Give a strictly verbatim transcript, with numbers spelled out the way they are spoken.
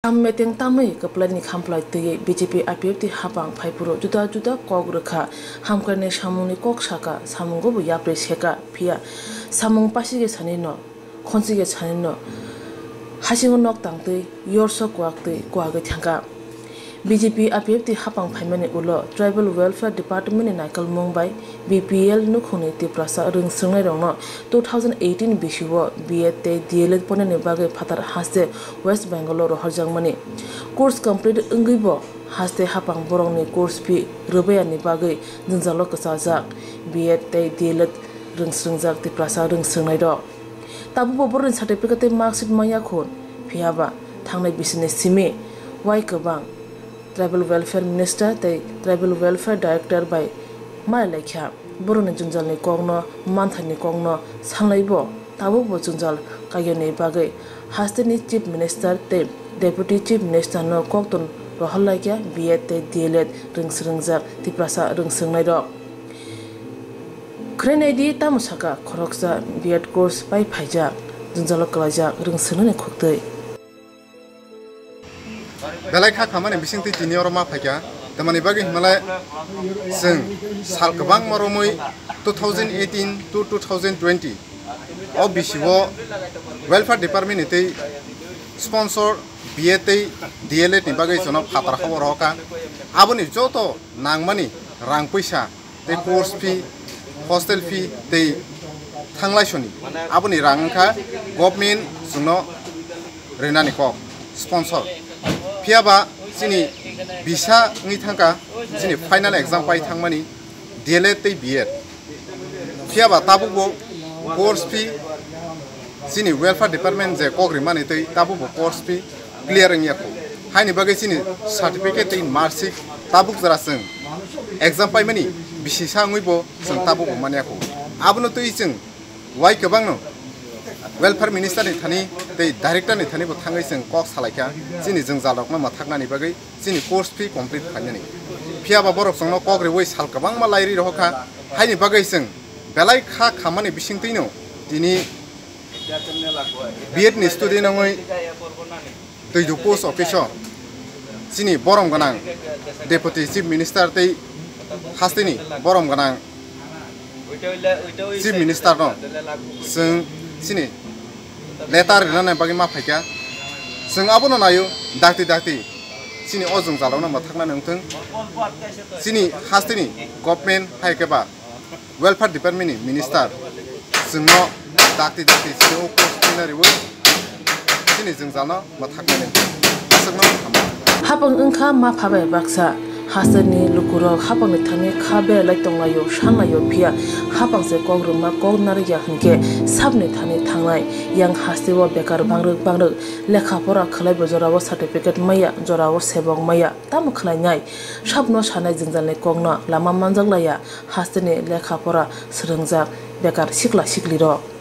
Ham meteng tamwi kwplaini khamplai twiwi B J P I P F T hapang phaiphuru juda juda kok rwkha, hamkrai nai samungni kok saka, samungo bo yapri seka, phiya samung pasige sanino, khonsige sanino hasingo nok tangtwi yorso kwak twi kwagwi thangkha. B J P I P F T hapang phaimani ulo Tribal Welfare Department ni naikolmung bai B P L nukhungni Tiprasa rwngswrwngnairokno two thousand eighteen bisio B Ed tei D L Ed ponani bagwi phatar haste West Bengal o rohorjakmani. Course complete wngwibo haste hapang borokni course fee rwbayani bagwi jwngjalo kwchajak B Ed tei D L Ed rwngswrwngjak Tiprasa rwngswrwngnairok. Tabukbo borokni certificate tei marksheet manya khun, phiyaba thangnai bisini simi wai kwbang Tribal Welfare Minister tei Tribal Welfare Director bai malailaikha. Borokni jwngjalni kokno, manthaini kokno sanglaibo tabukbo jwngjal kaiyani bagwi hasteni Chief Minister tei Deputy Chief Minister no kokton rohorlaikha B Ed tei D L Ed rwngswrwngjak Tiprasa rwngswrwngnairok. Khwrwinaidi tamo saka khoroksa B Ed course pai phaijak, jwngjalo kwlaijak rwngswrwngnani khuktwi. Belai kha khamani bisingtwi tini oro ma phaikha, tamani bagwi hwnmalai chwng sal kwbangma romwi two thousand eighteen to two thousand twenty o bisio Welfare Department ni tei sponsor B Ed tei D L Ed ni bagwi chwngno phatar kha o rohorkha. Aboni joto nangmani rang puisa tei course fee, hostel fee tei thanglaisaoni aboni rang wngkha government chwngno rwnani kok sponsor. Phiyaba chini bisa wngwi thangkha, chini final exam pai thangmani D L Ed tei B Ed. Phiyaba tabukbo course fee chini welfare department je kok rimani tei tabukbo course fee clear wngya kho. Haini bagwi chini certificate tei marksheet tabuk jora chwng exam paimani bisi sa wngwi bo chwng tabuk bo manya kho. Abono twi chwng wai kwbangno welfare minister ni thani tei director ni thani bo thangwi chwng kok salaikha chini jwngjalrokno mwthaknani bagwi chini course fee complete khlainani. Phiyaba borok chwngno kok riwi sal kwbangma lairi rohorkha, haini bagwi chwng belai kha khamani bisingtwino tini B Ed ni student wngwi Twiduk post office o chini borom gwnang Deputy Chief Minister tei hasteni borom gwnang Chief Minister no chwng chini letter rinani bagwi ma phaikha. Chwng abono naio dakti dakti chini o jwngjalrokno mwthaknani wngthwng. Chini hasteni government hai khe ba Welfare Department ni Minister chwngno dakti dakti chini o post twi nariwi chini jwngjalno mwthaknani aswkno hamjakha. Hapang wngkha mapha bai baksa. Hasteni lukurok hapangni thani kha beralai tonglaio, sanlaio, phiya hapang se kok rwma kok narwkya hwnkhe sabni thani thangnai. Yang hasteo bekar bangrwk bangrwk lekha pora khwlaibo jorao certificate maya, jorao sebok maya. Tamo khwlainai? Sabno sanai jwngjalni kokno lama manjaklaiya hasteni lekha pora swrwngjak bekar sikla siklirok.